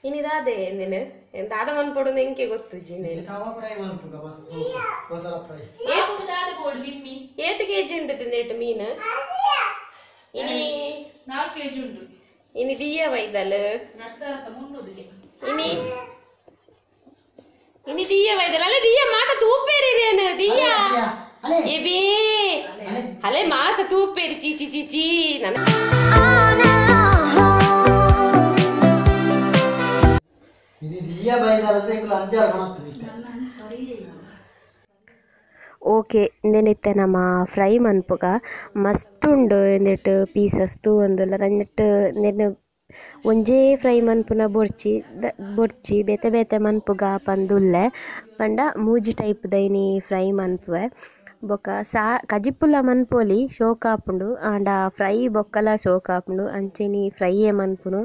ಇನಿ ದಾದೆ ಎಂದಿನ ದಾದ ಮನ್ಪೊಡು ಎಂಕೆ ಗೊತ್ತುಜಿ ತವಾ fry ಮನ್ಪುಗ masala fry ಏಪುಗು ದಾದ ಬೋಡು ಮಿಮ್ಮಿ ಏತ್ ಕೆಜಿ ಉಂಡು ತಿಂದೇಟು ಮೀನು ಇನಿ 4 ಕೆಜಿ ಉಂಡು ಇನಿ ದಿಯ ವೈದಲ್ 2300 ಇನಿ ಇನಿ ದಿಯ ವೈದಲ್ ಅಲ್ಲ ದಿಯ ಮಾತ ತೂಪೇರಿ ರೇನು ದಿಯ ಎಬಿ ಅಲೆ ಮಾತ ತೂಪೇರಿ ಚೀ ಚೀ ಚೀ ಚೀ ನನ್ನ ಓಕೆ ಇಂದೆನಿತ್ತೆ ನಮ್ಮ ಫ್ರೈ ಮನ್ಪುಗ ಮಸ್ತ್ ಉಂಡು ಎಂದಿಟ್ಟು ಪೀಸಸ್ ತೂವೊಂದುಲ್ಲ ನಂಜೆಟ್ ಇಂದೆನ್ ಒಂಜೇ ಫ್ರೈ ಮನ್ಪುನ ಬೊರ್ಚಿ ಬೊರ್ಚಿ ಬೇತೆ ಬೇತೆ ಮನ್ಪುಗ ಪಂದುಲ್ಲೆ ಪಂಡ ಮೂಜಿ ಟೈಪ್ ದೈನಿ ಫ್ರೈ ಮನ್ಪುವೆ ಬೊಕ್ಕ ಸಾ ಕಜಿಪುಲ ಮನ್ಪೊಲಿ ಶೋಕ್ ಆಪುಂಡು ಆಂಡ ಫ್ರೈ ಬೊಕ್ಕಲ ಶೋಕ್ ಆಪುಂಡು ಅಂಚೆನಿ ಫ್ರೈಯೇ ಮನ್ಪುನು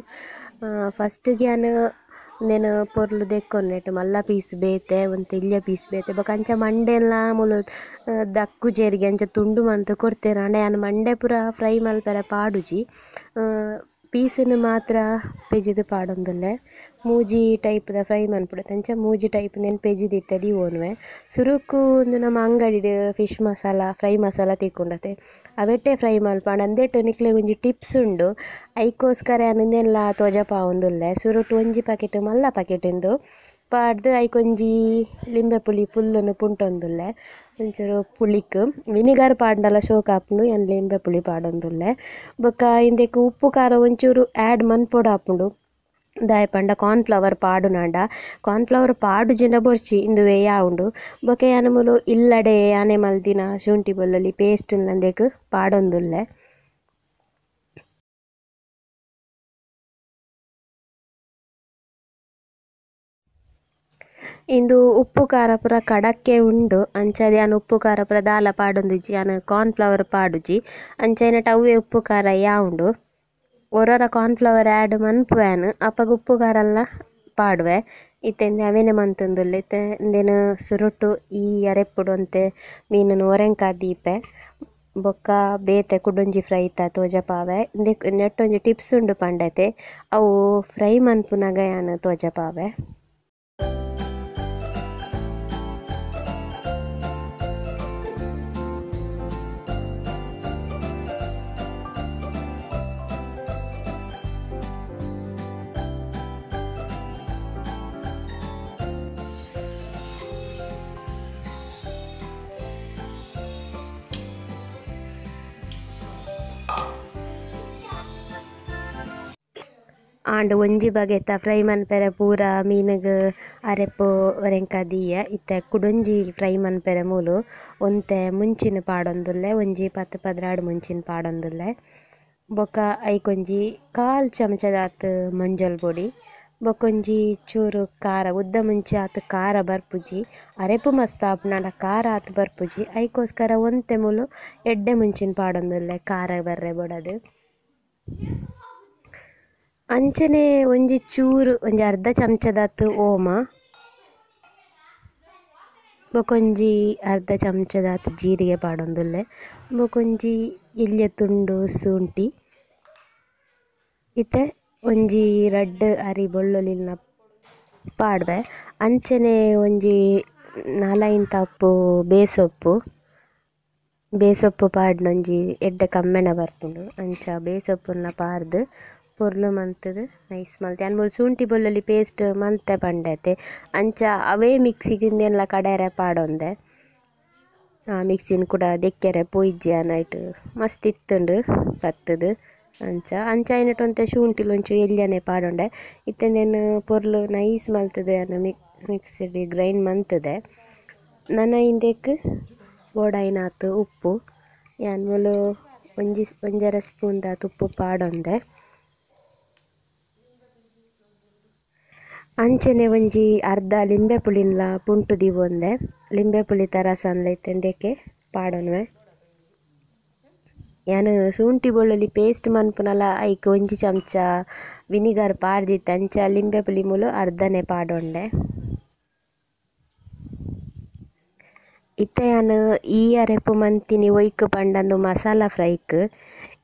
ಫಸ್ಟ್ಗೆ ಯಾನ್ నేను ಪೊರ್ಲು ದೆಕ್ಕೊನ್ನೆಟ್ ಮಲ್ಲ ಪೀಸ್ ಬೇತೆ ಒಂತೆ ಎಲ್ಯ ಪೀಸ್ ಬೇತೆ ಬೊಕ ಅಂಚ ಮಂಡೆಲ ಮೂಲು ದಕ್ಕು ಜೇರಿಗೆ ಅಂಚ ತುಂಡು ಮಂತ್ ಕೊರ್ತೆರ್ ಆಂಡ ಯಾನ್ ಮಂಡೆ ಪೂರ ಫ್ರೈ ಮಲ್ಪೆರೆ ಪಾಡುಜಿ ಪೀಸನ್ನು ಮಾತ್ರ ಪೆಜಿದ್ ಪಾಡೊಂದುಲ್ಲೆ ಮೂಜಿ ಟೈಪ್ದ ಫ್ರೈ ಮನ್ಪುಡು ಅಂಚ ಮೂಜಿ ಟೈಪ್ ನೆನ್ ಪೆಜಿದಿತ್ತೆ ದೀವೊನುವೆ ಸುರುಕು ಉಂದು ನಮ್ಮ ಅಂಗಡಿಡ್ ಫಿಶ್ ಮಸಾಲ ಫ್ರೈ ಮಸಾಲ ತಿಕ್ಕುಂಡತೆ ಅವೆಟ್ಟೆ ಫ್ರೈ ಮಲ್ಪಂಡ ಅಂದೆಟ್ ನಿಕ್ಲೆಗ್ ಒಂಜಿ ಟಿಪ್ಸ್ ಉಂಡು ಐಕೋಸ್ಕರ ಯಾನ್ ಉಂದೆನ್ಲ ತೋಜಪಾವೊಂದುಲ್ಲೆ ಸುರುಟು ಒಂಜಿ ಪ್ಯಾಕೆಟ್ ಮಲ್ಲ ಪ್ಯಾಕೆಟ್ ಇಂದು ಪಾಡ್ದು ಐಕೊಂಜಿ ಲಿಂಬೆ ಪುಳಿ ಫುಲ್ಲುನು ಪುಂಟೊಂದುಲ್ಲೆ ಒಂಚೂರು ಪುಳಿಕ್ ವಿನಿಗರ್ ಪಾಡ್ಂಡಲ ಶೋಕ್ ಆಪುಂಡು ಯಾನ್ ಲಿಂಬೆ ಪುಳಿ ಪಾಡೊಂದುಲ್ಲೆ ಬೊಕ್ಕ ಇಂದೆಕ್ ಉಪ್ಪು ಖಾರ ಒಂಚೂರು ಆ್ಯಡ್ ಮನ್ಪೊಡು ಆಪುಂಡು ದಾಯೆ ಪಂಡ ಕಾರ್ನ್ಫ್ಲವರ್ ಪಾಡುನಾಂಡ ಕಾರ್ನ್ಫ್ಲವರ್ ಪಾಡುಜಿಂಡ ಬೊರ್ಚಿ ಇಂದುವೆ ಯಾವುಂಡು ಬೊಕ್ಕ ಯಾನ್ ಮೂಲು ಇಲ್ಲಡೆ ಯಾನೆ ಮಲ್ದಿನ ಶುಂಠಿ ಬೆಳ್ಳುಳ್ಳಿ ಪೇಸ್ಟ್ ಇಂದೆಕ್ ಪಾಡೊಂದುಲ್ಲೆ ಇಂದು ಉಪ್ಪು ಖಾರ ಪೂರ ಕಡಕ್ಕೆ ಉಂಡು ಅಂಚಾದ್ ಯಾನ್ ಉಪ್ಪು ಖಾರ ಪೂರ ದಾಲ ಪಾಡೊಂದಿಜ್ಜಿ ಯಾನ್ ಕಾರ್ನ್ಫ್ಲವರ್ ಪಾಡುಜಿ ಅಂಚೈನಟ್ ಅವ್ವೇ ಉಪ್ಪು ಖಾರ ಯಾವುಂಡು ಒರೊರ ಕಾರ್ನ್ಫ್ಲವರ್ ಆ್ಯಡ್ ಮನ್ಪುವೆ ಅಪಗ ಉಪ್ಪು ಖಾರಲ್ಲ ಪಾಡುವೆ ಇತ್ತೆ ಅವೇನೆ ಮಂತೊಂದುಲ್ಲೆ ಇತ್ತೆ ಇಂದೆನ್ ಸುರುಟು ಈ ಅರೆಪ್ಪುಡು ಒಂತೆ ಮೀನುನು ಒರೆಂಕ ದೀಪೆ ಬೊಕ್ಕ ಬೇತೆ ಕುಡೊಂಜಿ ಫ್ರೈ ತ ತೋಜಪಾವೆ ಇಂದೆಕ್ ನೆಟ್ಟ್ ಒಂಜಿ ಟಿಪ್ಸ್ ಉಂಡು ಪಂಡತೆ ಅವು ಫ್ರೈ ಮನ್ಪುನಗ ಯಾನ್ ತೋಜಪಾವೆ. ಆಂಡ್ ಒಂಜಿ ಬಗೆತ ಫ್ರೈ ಮನ್ಪೆರೆ ಪೂರ ಮೀನುಗ್ ಅರೆಪು ಒರೆಂಕ ದೀಯ ಇತ್ತೆ ಕುಡೊಂಜಿ ಫ್ರೈ ಮನ್ಪೆರೆ ಮೂಲು ಒಂತೆ ಮುಂಚಿನ ಪಾಡೊಂದುಲ್ಲೆ ಒಂಜಿ 10 12 ಮುಂಚಿನ ಪಾಡೊಂದುಲ್ಲೆ ಬೊಕ್ಕ ಐಕೊಂಜಿ ಕಾಲ್ ಚಮಚದಾತ್ ಮಂಜಲ್ ಪೊಡಿ ಬೊಕ್ಕೊಂಜಿ ಚೂರು ಖಾರ ಉದ್ದ ಮುಂಚೆ ಆತ್ ಖಾರ ಬರ್ಪುಜಿ ಅರೆಪು ಮಸ್ತ್ ಆಪುಂಡು ಆಂಡ ಖಾರ ಆತ್ ಬರ್ಪುಜಿ ಐಕೋಸ್ಕರ ಒಂತೆ ಮೂಲು ಎಡ್ಡೆ ಮುಂಚಿನ ಪಾಡೊಂದುಲ್ಲೆ ಖಾರ ಬರ್ರೆ ಬೋಡದು. ಅಂಚನೆ ಒಂಜಿ ಚೂರು ಒಂಜಿ ಅರ್ಧ ಚಮಚದಾತ್ ಓಮ ಬೊಕೊಂಜಿ ಅರ್ಧ ಚಮಚದಾತ್ ಜೀರಿಗೆ ಪಾಡೊಂದುಲ್ಲೆ ಬೊಕೊಂಜಿ ಎಲ್ಯ ತುಂಡು ಶುಂಠಿ ಇತ್ತೆ ಒಂಜಿ ರಡ್ಡ್ ಅರಿ ಬೊಳ್ಳುಳ್ಳಿನ ಪಾಡ್ವೆ ಅಂಚನೆ ಒಂಜಿ 4-5 ತಪ್ಪು ಬೇಸೊಪ್ಪು ಬೇಸೊಪ್ಪು ಪಾಡ್ನೊಂಜಿ ಎಡ್ಡೆ ಕಮ್ಮೆಣ ಬರ್ಪುಂಡು ಅಂಚ ಬೇಸೊಪ್ಪುನ ಪಾರ್ದು ಪೊರ್ಲು ಮಂತುದು ನೈಸ್ ಮಲ್ತೆ ಯಾನ್ ಮೂಲು ಶುಂಠಿ ಬೆಳ್ಳುಳ್ಳಿ ಪೇಸ್ಟ್ ಮಂತೆ ಪಂಡತೆ ಅಂಚ ಅವೇ ಮಿಕ್ಸಿಗ್ ಇಂದೆನ್ಲ ಕಡೆರೆ ಪಾಡೊಂದೆ ಆ ಮಿಕ್ಸಿನ್ ಕೂಡ ದೆಕ್ಕೆರೆ ಪೋಯಿಜ್ಜಿ ಯಾನ್ ಐಟ್ ಮಸ್ತ್ ಇತ್ತುಂಡು ಪತ್ತುದು ಅಂಚ ಅಂಚ ಐನೆಟ್ ಒಂತೆ ಶುಂಠಿಲು ಒಂಚೂರು ಎಲ್ಯನೆ ಪಾಡೊಂಡೆ ಇತ್ತೆ ಇಂದೆನ್ ಪೊರ್ಲು ನೈಸ್ ಮಲ್ತುದು ಯಾನ್ ಮಿಕ್ಸಿಡ್ ಗ್ರೈಂಡ್ ಮಂತುದೆ ನನ ಇಂದೆಕ್ ಬೋಡಾಯಿನಾತ್ ಉಪ್ಪು ಯಾನ್ ಮೂಲು ಒಂಜಿ ಒಂಜರೆ ಸ್ಪೂನ್ ದಾತ್ ಉಪ್ಪು ಪಾಡೊಂದೆ ಅಂಚನೆ ಒಂಜಿ ಅರ್ಧ ಲಿಂಬೆ ಪುಳಿನ್ಲ ಪುಂಟು ದೀವೊಂದೆ ಲಿಂಬೆ ಪುಳಿತ ರಸನ್ಲ ಇತ್ತೆ ಇಂದೆಕೆ ಪಾಡೊನುವೆ ಯಾನ್ ಶುಂಠಿ ಬೆಳ್ಳುಳ್ಳಿ ಪೇಸ್ಟ್ ಮನ್ಪುನಲ ಐಕ್ ಒಂಜಿ ಚಮಚ ವಿನಿಗರ್ ಪಾಡ್ದಿತ್ತೆ ಅಂಚ ಲಿಂಬೆ ಪುಳಿ ಮೂಲು ಅರ್ಧನೆ ಪಾಡೊಂಡೆ. ಇತ್ತೆ ಯಾನ್ ಈ ಅರೆಪು ಮಂತಿನಿ ಒಯ್ಕ್ ಪಂಡಂದು ಮಸಾಲ ಫ್ರೈಕ್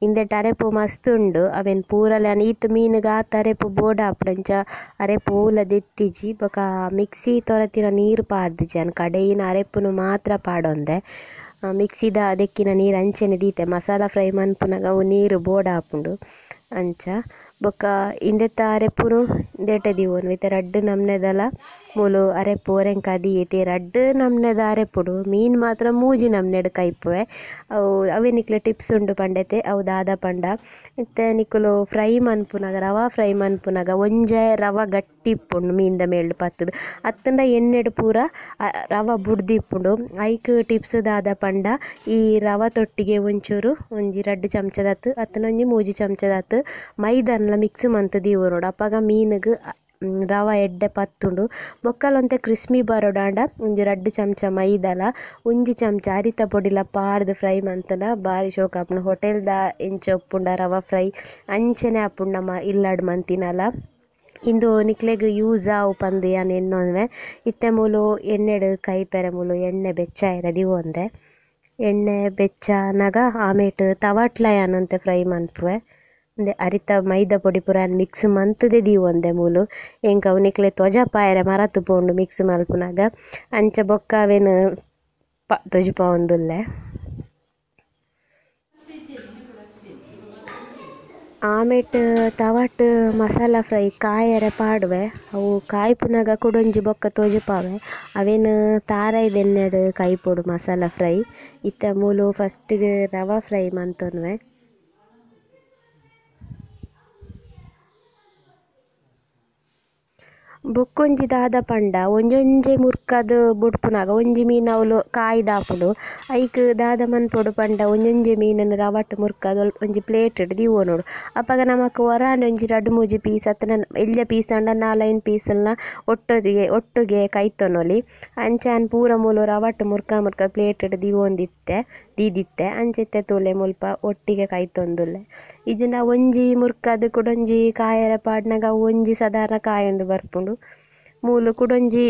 ಇಂದೆಟ್ ಅರೆಪು ಮಸ್ತ್ ಉಂಡು ಅವೆನ್ ಪೂರಲ ಈತ್ ಮೀನುಗ್ ಆತ್ ಅರೆಪು ಬೋಡಾಪುಂಡು ಅಂಚ ಅರೆಪು ಓಲ ದೆತ್ತಿಜಿ ಬೊಕ ಮಿಕ್ಸಿ ತೊರತಿನ ನೀರು ಪಾಡ್ದಿಜಿ ಅನ್ ಕಡೆಯಿನ ಅರೆಪುನು ಮಾತ್ರ ಪಾಡೊಂದೆ ಮಿಕ್ಸಿದ ದೆಕ್ಕಿನ ನೀರು ಅಂಚನೆ ದೀತೆ ಮಸಾಲ ಫ್ರೈ ಮನ್ಪುನಗ ಅವು ನೀರು ಬೋಡಾಪುಂಡು ಅಂಚ ಬೊಕ ಇಂದೆತ ಅರೆಪುನು ಇಂದೆಟೆ ದೀವೊನು ಇತ್ತೆ ರಡ್ಡ್ ನಮ್ನೆದಲ ಮೂಲು ಅರೆಪು ಒರೆಂಕ ದೀತೆ ರಡ್ಡ್ ನಮ್ನೆದ ಅರೆಪುಡು ಮೀನ್ ಮಾತ್ರ ಮೂಜಿ ನಮ್ನೆಡ್ ಕೈಪುವೆ ಅವು ಅವೇ ನಿಕ್ಲೆ ಟಿಪ್ಸ್ ಉಂಡು ಪಂಡೆತೆ ಅವು ದಾದ ಪಂಡ ಇತ್ತೆ ನಿಕುಲು ಫ್ರೈ ಮನ್ಪುನಗ ರವಾ ಫ್ರೈ ಮನ್ಪುನಗ ಒಂಜೆ ರವ ಗಟ್ಟಿ ಇಪ್ಪುಂಡು ಮೀನ್ದ ಮೇಲ್ಡ್ ಪತ್ತುದು ಅತ್ತಂಡ ಎಣ್ಣೆಡ್ ಪೂರ ರವ ಬುಡ್ದಿಪ್ಪುಂಡು ಐಕ್ ಟಿಪ್ಸ್ ದಾದ ಪಂಡ ಈ ರವ ತೊಟ್ಟಿಗೆ ಒಂಚೂರು ಒಂಜಿ ರಡ್ಡ್ ಚಮಚದಾತ್ ಅತ್ತಂಡ ಒಂಜಿ ಮೂಜಿ ಚಮಚದಾತ್ ಮೈದಾನ್ಲ ಮಿಕ್ಸ್ ಮಂತ್ ದೀವೊನೊಡು ಅಪಗ ಮೀನುಗ್ ರವ ಎಡ್ಡೆ ಪತ್ತುಂಡು ಬೊಕ್ಕಲ ಒಂತೆ ಕ್ರಿಸ್ಮಿ ಬರೊಡಾಂಡ ಒಂಜಿ ರಡ್ಡ್ ಚಮಚ ಮೈದಲ ಒಂಜಿ ಚಮಚ ಅರಿತ ಪೊಡಿಲ ಪಾಡ್ದ್ ಫ್ರೈ ಮಂತುಂಡ ಬಾರಿ ಶೋಕು ಆಪುಂಡು ಹೋಟೆಲ್ದ ಎಂಚ ಉಪ್ಪುಂಡ ರವ ಫ್ರೈ ಅಂಚನೆ ಆಪುಂಡು ನಮ ಇಲ್ಲಡ್ ಮಂತಿನಲ ಇಂದು ನಿಕ್ಲೆಗ್ ಯೂಸ್ ಆವು ಪಂದ್ ಯಾನ್ ಎನ್ನೊನ್ವೆ ಇತ್ತೆ ಮೂಲು ಎಣ್ಣೆಡ್ ಕೈಪೆರೆ ಮೂಲು ಎಣ್ಣೆ ಬೆಚ್ಚ ಆಯೆರೆ ದೀವೊಂದೆ ಎಣ್ಣೆ ಬೆಚ್ಚ ಆನಗ ಆಮೇಟ್ ತವಾಟ್ಲ ಯಾನ್ ಒಂತೆ ಫ್ರೈ ಮನ್ಪುವೆ ಉಂದೆ ಅರಿತ ಮೈದ ಪೊಡಿ ಪೂರ ಮಿಕ್ಸ್ ಮಂತುದೆ ದೀವೊಂದೆ ಮೂಲು ಎಂಕ್ ಅವು ನಿಕ್ಲೆ ತೊಜಪಾಯೆರೆ ಮರತ್ ಪೋಂಡು ಮಿಕ್ಸ್ ಮಲ್ಪುನಗ ಅಂಚ ಬೊಕ್ಕ ಅವೆನ್ ತೊಜಪಾವೊಂದುಲ್ಲೆ ಆಮೇಟ್ ತವಾಟ್ ಮಸಾಲ ಫ್ರೈ ಕಾಯೆರೆ ಪಾಡುವೆ ಅವು ಕಾಯ್ಪುನಗ ಕುಡೊಂಜಿ ಬೊಕ್ಕ ತೋಜಪಾವೆ ಅವೆನ್ ತಾರಾಯಿದ ಎಣ್ಣೆಡ್ ಕೈಪೊಡು ಮಸಾಲ ಫ್ರೈ ಇತ್ತೆ ಮೂಲು ಫಸ್ಟ್ಗ್ ರವಾ ಫ್ರೈ ಮಂತೊನ್ವೆ ಬೊಕ್ಕೊಂಜಿ ದಾದ ಪಂಡ ಒಂಜೊಂಜೆ ಮುರ್ಕದ್ ಬುಡ್ಪುನಗ ಒಂಜಿ ಮೀನ್ ಅವ್ಲು ಕಾಯ್ದಾಪುಂಡು ಐಕ್ ದಾದ ಮನ್ಪೊಡು ಪಂಡ ಒಂಜೊಂಜೆ ಮೀನನ್ನು ರವಟ್ ಮುರ್ಕದ್ ಒಂಜಿ ಪ್ಲೇಟ್ ದೀವೊನೊಡು ಅಪಗ ನಮಕ್ ಒರಾನೆ ಒಂಜಿ ರಡ್ಡ್ ಮೂಜಿ ಪೀಸ್ ಅತ್ತಂಡ ಎಲ್ಯ ಪೀಸ್ ಆಂಡ ನಾಲೈನ್ ಪೀಸಲ್ನ ಒಟ್ಟೊದಿಗೆ ಒಟ್ಟುಗೆ ಕೈತೊನೊಲಿ ಅಂಚ ಯಾನ್ ಪೂರ ಮೂಲು ರವಟ್ ಮುರ್ಕ ಮುರ್ಕ ಪ್ಲೇಟ್ ದೀವೊಂದಿತ್ತೆ ದೀದಿತ್ತೆ ಅಂಚ ಇತ್ತೆ ತೂಲೆ ಮುಲ್ಪ ಒಟ್ಟಿಗೆ ಕೈತೊಂದುಲ್ಲೆ ಇಜ್ಜಿಂಡ ಒಂಜಿ ಮುರ್ಕದ್ ಕುಡೊಂಜಿ ಕಾಯೆರೆ ಪಾಡ್ನಗ ಒಂಜಿ ಸಾಧಾರಣ ಕಾಯೊಂದು ಬರ್ಪುಂಡು ಮೂಲು ಕುಡೊಂಜಿ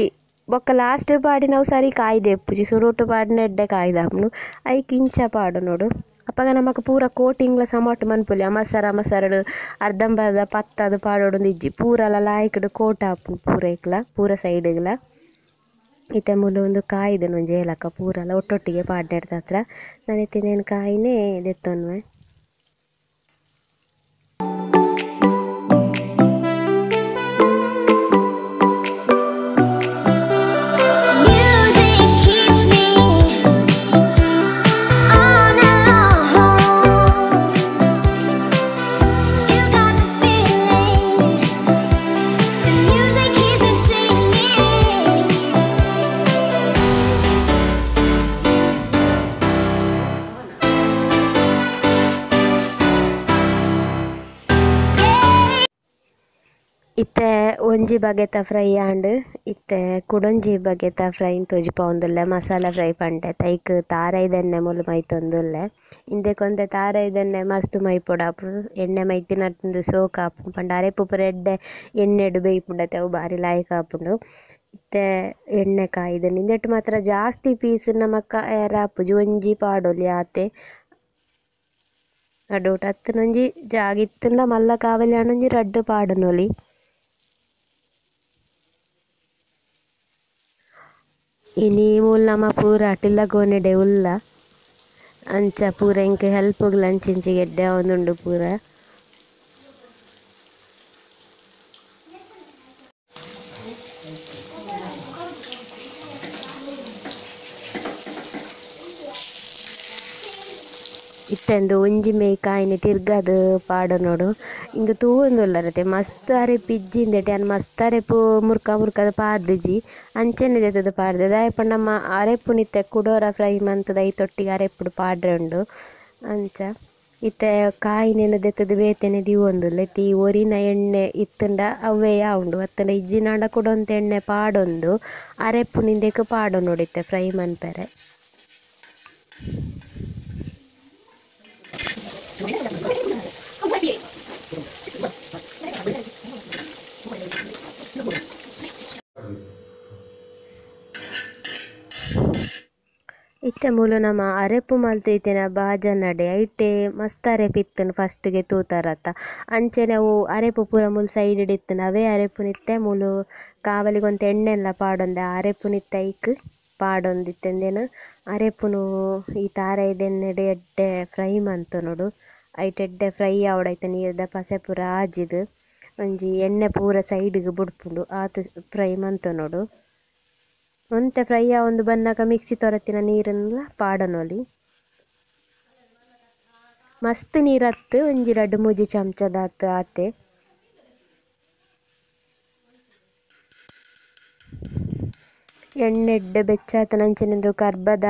ಬೊಕ್ಕ ಲಾಸ್ಟ್ ಪಾಡಿನವು ಸರಿ ಕಾಯ್ದೆ ಇಪ್ಪುಜಿ ಸುರುಟು ಪಾಡಿನ ಎಡ್ಡೆ ಕಾಯ್ದಾಪುಂಡು ಐಕ್ ಇಂಚ ಪಾಡೊನೊಡು ಅಪಗ ನಮಕ್ ಪೂರ ಕೋಟಿಂಗ್ಲ ಸಮಟ್ ಮನ್ಪೊಲಿ ಅಮಸರ ಅಮಸರಡ್ ಅರ್ಧಂಬರ್ಧ ಪತ್ತದ್ ಪಾಡೊಡೊಂದು ಇಜ್ಜಿ ಪೂರಲ ಲಾಯ್ಕ್ಡ್ ಕೋಟ್ ಆಪುಂಡು ಪೂರೈಕ್ಲ ಪೂರ ಸೈಡ್ಗ್ಲ ಇತ್ತೆ ಮೂಲು ಒಂದು ಕಾಯ್ದೆನ್ ಒಂಜಿ ಏಲಕ್ಕ ಪೂರಲ ಒಟ್ಟೊಟ್ಟಿಗೆ ಪಾಡ್ನೆರ್ದ್ ನನ ಇತ್ತೆ ಇಂದೆನ್ ಕಾಯಿನೇ ದೆತ್ತೊನ್ವೆ. ಇತ್ತೆ ಒಂಜಿ ಬಗೆತ ಫ್ರೈ ಆಂಡ್ ಇತ್ತೆ ಕುಡೊಂಜಿ ಬಗೆತ ಫ್ರೈ ತೋಜಿಪಾವೊಂದುಲ್ಲೆ ಮಸಾಲ ಫ್ರೈ ಪಂಡೆ ಐಕ್ ತಾರಾಯಿದ ಎಣ್ಣೆ ಮೂಲು ಮೈತೊಂದುಲ್ಲೆ ಇಂದೆಕೊಂತೆ ತಾರಾಯಿದ ಎಣ್ಣೆ ಮಸ್ತ್ ಮೈಪೊಡಾಪುಂಡು ಎಣ್ಣೆ ಮೈತಿನಂದು ಸೋಕು ಆಪುಂಡು ಪಂಡ ಅರೆಪು ಪೂರ ಎಡ್ಡೆ ಎಣ್ಣೆಡ್ ಬೇಯ್ಪುಂಡತೆ ಅವು ಬಾರಿ ಲಾಯ್ಕ್ ಆಪುಂಡು ಇತ್ತೆ ಎಣ್ಣೆ ಕಾಯ್ದೆನ್ ಇಂದೆಟ್ ಮಾತ್ರ ಜಾಸ್ತಿ ಪೀಸ್ ನಮಕ್ ಕಾಯೆರೆ ಆಪುಜಿ ಒಂಜಿ ಪಾಡೊಲಿ ಆತೆ ನಡುಟ್ ಅತ್ತುಂಡ ಜಾಗ ಇತ್ತುಂಡ ಮಲ್ಲ ಕಾವಲಿ ಆಂಡ ಒಂಜಿ ರಡ್ಡ್ ಪಾಡೊನೊಲಿ. ಇನಿ ಮೂಲು ನಮ ಪೂರ ಅಟಿಲ್ಲ ಗೋನೆಡೆ ಉಲ್ಲ ಅಂಚ ಪೂರ ಎಂಕ್ ಹೆಲ್ಪ್ ಅಂಚಿಂಚಿ ಎಡ್ಡೆ ಆವೊಂದುಂಡು ಪೂರ. ಇತ್ತೆಂದು ಒಂಜಿ ಮೈ ಕಾಯಿನ ತಿರ್ಗದ್ ಪಾಡೊನೊಡು ಇಂದು ತೂವೊಂದುಲ್ಲರತೆ ಮಸ್ತ್ ಅರೆಪು ಇಜ್ಜಿ ಇಂದೆಟ್ ಯಾನ್ ಮಸ್ತ್ ಅರೆಪು ಮುರ್ಕ ಮುರ್ಕದ್ ಪಾಡ್ದಿಜಿ ಅಂಚನೆ ದೆತ್ತುದು ಪಾಡ್ದೆ ದಾಯೆ ಪಂಡ ನಮ ಅರೆಪುನು ಇತ್ತೆ ಕುಡೊರ ಫ್ರೈ ಮಂತುದು ಐತೊಟ್ಟಿಗೆ ಅರೆಪುಡು ಪಾಡ್ರೆ ಉಂಡು ಅಂಚ ಇತ್ತೆ ಕಾಯಿನೆನ್ ದೆತ್ತುದು ಬೇತೆನೆ ದೀವೊಂದುಲ್ಲೆ ಇತ್ತೆ ಈ ಒರಿನ ಎಣ್ಣೆ ಇತ್ತುಂಡ ಅವ್ವೇ ಆವುಂಡು ಅತ್ತುಂಡ ಇಜ್ಜಿನಾಂಡ ಕುಡೊಂತೆ ಎಣ್ಣೆ ಪಾಡೊಂದು ಅರೆಪುನು ಇಂದೆಕ್ ಪಾಡೊನೊಡು ಇತ್ತೆ ಫ್ರೈ ಮನ್ಪೆರೆ. ಇತ್ತೆ ಇತ್ತೆ ಮೂಲು ನಮ ಅರೆಪು ಮಲ್ತಿತ್ತಿನ ಬಾಜನಡೆ ಐಟೆ ಮಸ್ತ್ ಅರೆಪು ಇತ್ತುಂಡು ಫಸ್ಟ್ಗೆ ತೂತಾರತ್ತ. ಅಂಚೆನೆ ಅವು ಅರೆಪು ಪೂರ ಮೂಲು ಸೈಡ್ ಇತ್ತುಂಡು ಅವೇ ಅರೆಪುನಿತ್ತೆ ಮೂಲು ಕಾವಲಿಗೊಂತೆ ಎಣ್ಣೆಲ್ಲ ಪಾಡೊಂದೆ ಅರೆಪುನಿತ್ತೆ ಐಕ್ ಪಾಡೊಂದಿತ್ತೆಂದೇನು ಅರೆಪುನು ಈ ತಾರಾಯಿದೆಣ್ಣೆಡ್ ಎಡ್ಡೆ ಫ್ರೈ ಮಂತೊನೊಡು. ಐಟ್ ಎಡ್ಡೆ ಫ್ರೈ ಆವೊಡು ಐತ ನೀರ್ದ ಪಸೆ ಪೂರ ಆಜಿದ್ ಒಂಜಿ ಎಣ್ಣೆ ಪೂರ ಸೈಡ್ಗ್ ಬುಡ್ಪುಂಡು ಆತ್ ಫ್ರೈ ಮಂತೊನೊಡು. ಒಂತೆ ಫ್ರೈ ಆವೊಂದು ಬನ್ನಗ ಮಿಕ್ಸಿ ತೊರತಿನ ನೀರನ್ಲ ಪಾಡೊನೊಲಿ. ಮಸ್ತ್ ನೀರತ್ತು ಒಂಜಿ ರಡ್ಡ್ ಮೂಜಿ ಚಮಚದಾತ್ ಆತೆ. ಎಣ್ಣೆ ಎಡ್ಡೆ ಬೆಚ್ಚಾತನ ಅಂಚೆನೆಂದು ಕರ್ಬದ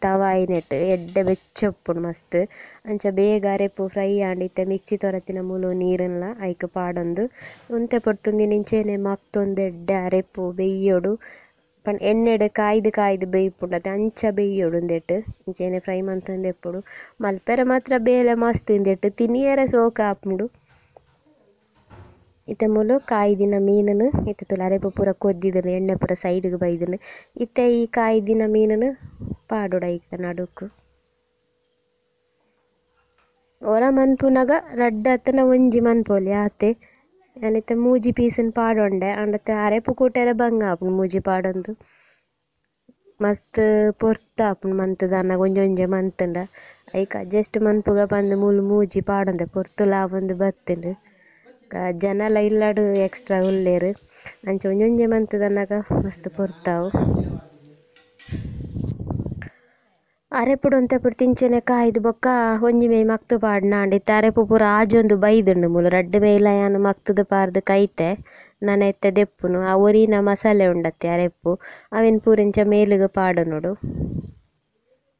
ತವ ಆಯಿನೆಟ್ ಎಡ್ಡೆ ಬೆಚ್ಚ ಉಪ್ಪುಂಡು ಮಸ್ತ್. ಅಂಚ ಬೇಗ ಅರೆಪು ಫ್ರೈ ಆಂಡ್ ಇತ್ತೆ ಮಿಕ್ಸಿ ತೊರತಿನ ಮೂಲು ನೀರನ್ಲ ಐಕ್ ಪಾಡೊಂದು ಒಂತೆ ಪೊರ್ತುಂದಿನ ಇಂಚೆನೆ ಮಗ್ತೊಂದು ಎಡ್ಡೆ ಅರೆಪು ಬೆಯ್ಯೊಡು. ಪಂಡ ಎಣ್ಣೆಡ್ ಕಾಯ್ದು ಕಾಯ್ದು ಬೇಯ್ಪುಂಡು ಅತೆ ಅಂಚ ಬೇಯ್ಯೊಡು ಉಂದೆಟ್ ಇಂಚೆನೆ ಫ್ರೈ ಮಂತೊಂದು ಇಪ್ಪೊಡು. ಮಲ್ಪೆರೆ ಮಾತ್ರ ಬೇಲೆ ಮಸ್ತ್ ಇಂದೆಟ್ ತಿನಿಯೆರೆ ಸೋಕು ಆಪುಂಡು. ಇತ್ತೆ ಮೂಲು ಕಾಯ್ದಿನ ಮೀನನ್ನು ಇತ್ತೆ ತೂಲ ಅರೆಪು ಪೂರ ಕೊದ್ದಿದನು ಎಣ್ಣೆ ಪೂರ ಸೈಡ್ಗ್ ಬೈದನು. ಇತ್ತೆ ಈ ಕಾಯ್ದಿನ ಮೀನನ್ನು ಪಾಡೊಡು ಐತ ನಡುಕು. ಒರ ಮನ್ಪುನಗ ರಡ್ಡ್ ಅತ್ತನ ಒಂಜಿ ಮನ್ಪೊಲಿ ಆತೆ. ಯಾನ್ ಇತ್ತೆ ಮೂಜಿ ಪೀಸನ್ ಪಾಡೊಂಡೆ ಆಂಡ ಅರೆಪು ಕೂಟೆರೆ ಬಂಗ ಆಪುಂಡು ಮೂಜಿ ಪಾಡೊಂದು. ಮಸ್ತ್ ಪೊರ್ತು ಆಪುಂಡು ಮಂತುದಾನಗ ಒಂಜೊಂಜೆ ಮಂತುಂಡ ಐಕ್ ಅಡ್ಜಸ್ಟ್ ಮನ್ಪುಗ ಪಂದ್ ಮೂಲು ಮೂಜಿ ಪಾಡೊಂದೆ ಪೊರ್ತುಲ ಆವೊಂದು ಬತ್ತುಂಡು. ಜನಲ ಇಲ್ಲಡ್ ಎಕ್ಸ್ಟ್ರಾ ಉಲ್ಲೆರ್ ಅಂಚ ಒಂಜೊಂಜೆ ಮಂತುದಾನಗ ಮಸ್ತ್ ಪೊರ್ತಾವು. ಅರೆಪುಡು ಒಂತೆ ಪೊರ್ತು ಇಂಚೆನೆ ಕಾಯ್ದು ಬೊಕ್ಕ ಒಂಜಿ ಮೈ ಮಗ್ತ್ ಪಾಡ್ನ ಆಂಡ್ ಇತ್ತೆ ಅರೆಪು ಪೂರ ಆಜೊಂದು ಬೈದುಂಡು ಮೂಲು ರಡ್ಡ್ ಮೈಲ ಯಾನ್ ಮಗ್ತುದು ಪಾರ್ದ್ ಕೈತೆ ನನ ಇತ್ತೆ ದೆಪ್ಪುನು. ಆ ಒರಿನ ಮಸಾಲೆ ಉಂಡತ್ತೆ ಅರೆಪು ಅವೆನ್ ಪೂರ ಇಂಚ ಮೇಲುಗ್ ಪಾಡೊನೊಡು.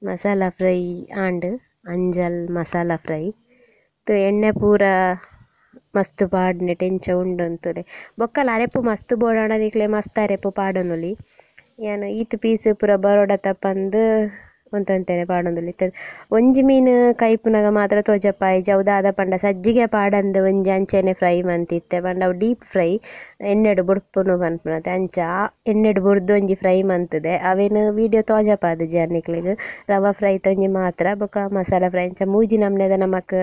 ಮಸಾಲ ಫ್ರೈ ಆಂಡ್ ಅಂಜಲ್ ಮಸಾಲ ಫ್ರೈ. ಎಣ್ಣೆ ಪೂರ ಮಸ್ತ್ ಪಾಡ್ನೆಟ್ ಎಂಚ ಉಂಡು ಅಂತುಲೆ. ಬೊಕ್ಕಲ ಅರೆಪು ಮಸ್ತ್ ಬೋಡಾಂಡ ನಿಕ್ಲೆ ಮಸ್ತ್ ಅರೆಪು ಪಾಡೊನೊಲಿ. ಯಾನ್ ಈತ್ ಪೀಸ್ ಪೂರ ಬರೋಡತ್ತ ಪಂದ್ ಒಂತೊಂತೆನೆ ಪಾಡೊಂದುಲ್ಲೆ. ಇತ್ತೆ ಒಂಜಿ ಮೀನು ಕೈಪುನಗ ಮಾತ್ರ ತೋಜಪಾಯಿಜಿ ಅವು ದಾದ ಪಂಡ ಸಜ್ಜಿಗೆ ಪಾಡಂದ್ ಒಂಜಿ ಅಂಚೆನೆ ಫ್ರೈ ಮಂತಿತ್ತೆ. ಪಂಡ ಅವು ಡೀಪ್ ಫ್ರೈ ಎಣ್ಣೆಡ್ ಬುಡ್ಪುನು ಪನ್ಪುನತೆ ಅಂಚ ಎಣ್ಣೆಡ್ ಬುಡ್ದು ಒಂಜಿ ಫ್ರೈ ಮಂತುದೆ. ಅವೆನ್ ವೀಡಿಯೋ ತೋಜಪಾದಿಜಿ ನಿಕ್ಲೆಗ್. ರವಾ ಫ್ರೈ ಒಂಜಿ ಮಾತ್ರ ಬೊಕ್ಕ ಮಸಾಲ ಫ್ರೈ ಅಂಚ ಮೂಜಿ ನಮ್ನೆದ ನಮಕ್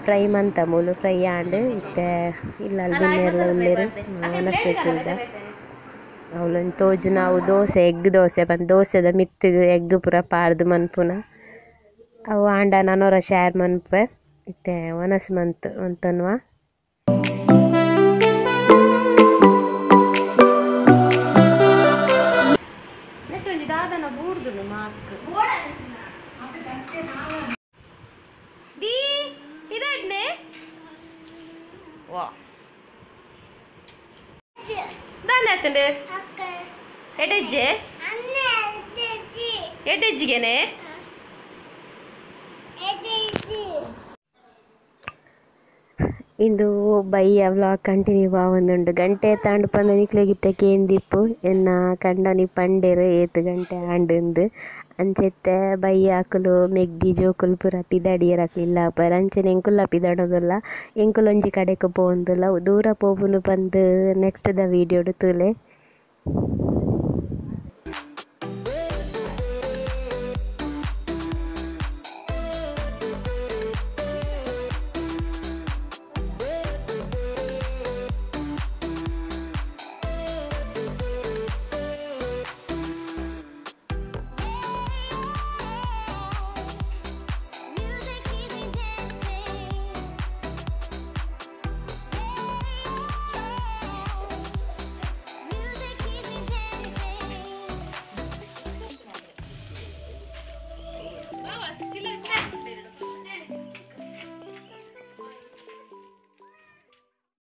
ಫ್ರೈ ಮಂತ ಮೂಲು ಫ್ರೈ ಆಂಡ್ ಇತ್ತೆ ಇಲ್ಲಲ್ ಬಿನ್ನೆರ್ಲ ಉಲ್ಲೆರ್ ವನಸ್ ಕುಲ್ದ. ಅವ್ಲೊಂಜಿ ತೋಜುನ ಅವು ದೋಸೆ ಎಗ್ ದೋಸೆ ಪಂದ್ ದೋಸೆದ ಮಿತ್ತ್ ಎಗ್ ಪೂರ ಪಾಡ್ದ್ ಮನ್ಪುನ ಅವು ಆಂಡ ನನೊರ ಶೇರ್ ಮನ್ಪುವೆ. ಇತ್ತೆ ವನಸ್ ಮಂತ್ ಮಂತೊನುವ. ನೆಟ್ಟೊಂಜಿ ದಾದನ ಬೂರ್ದುಂಡು ಮಾಕ್ ದೀ ಪಿದಡ್ನೆ ವಾ ದಾನೆ ಎಡೆಜ್ಜೆ ಎಡೆಜ್ಜಿಗೆನೆ ಇಂದು ಬಯ್ಯ ವ್ಲಾಗ್ ಕಂಟಿನ್ಯೂ ಆವೊಂದುಂಡು. ಗಂಟೆ ತಾಂಡ್ ಪಂದ್ ನಿಕ್ಲೆಗಿತ್ತೆ ಕೇಂದಿಪ್ಪು ಎನ್ನ ಕಂಡನಿ ಪಂಡೆರ್ ಏತ್ ಗಂಟೆ ಆಂಡುಂದು. ಅಂಚೆತ್ತೆ ಬಯ್ಯ ಅಕುಲು ಮೆಗ್ದಿ ಜೋಕುಲು ಪೂರ ಪಿದಡಿಯೆರ್ ಅಕ್ಲು ಇಲ್ಲ ಪರ್ ಅಂಚೆನೆ ಎಂಕುಲ್ಲ ಪಿದಡೊಂದುಲ್ಲ ಎಂಕುಲು ಒಂಜಿ ಕಡೆಕ್ ಪೋವೊಂದುಲ್ಲ ದೂರ ಪೋಪುನು ಪಂದ್ ನೆಕ್ಸ್ಟ್ ದ ವೀಡಿಯೋಡು ತೂಲೆ.